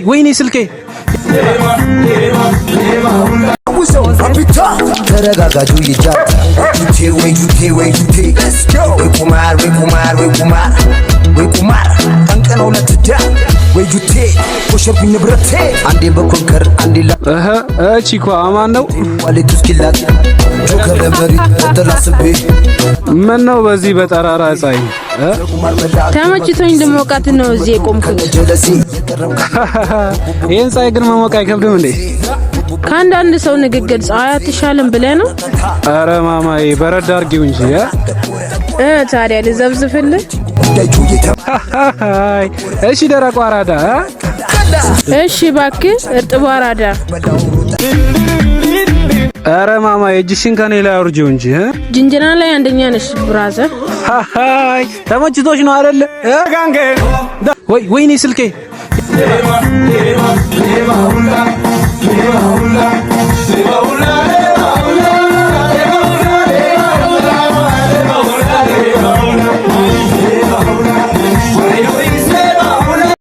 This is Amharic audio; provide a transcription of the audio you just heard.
ወይኔ ስልኬ። ተረጋጋጁ ይጃታ ወይ ጁቴ ወይ ጁቴ ወይ ቁማር ወይ ቁማር ወይ ቁማር ወይ ቁማር ጠንቅ ነው ለትዳር ወይ ጁቴ ኮሸብኝ ንብረቴ አንዴ በኮንከር አንዴ እህ እቺ እኮ አማን ነው። ዋሌቱ እስኪላጥ ጆከር ለመሬት ተላስቤ። ምን ነው በዚህ በጠራራ ፀሐይ? ተመችቶኝ ልሞቃት ነው እዚህ የቆምኩት። ጀለሴ። ይህን ፀሐይ ግን መሞቅ አይከብድም እንዴ? ከአንዳንድ ሰው ንግግር ፀሐይ አትሻልም ብለህ ነው? ኧረ ማማዬ፣ በረድ አድርጊው እንጂ። ታዲያ ልዘብዝፍልህ? እሺ ደረቁ አራዳ። እሺ እባክህ እርጥቡ አራዳ። ኧረ ማማዬ፣ እጅሽን ከኔ ላይ አውርጂው እንጂ። ጅንጀና ላይ አንደኛ ነሽ brother። ተመችቶሽ ነው አይደለ? ወይ ወይኔ ስልኬ።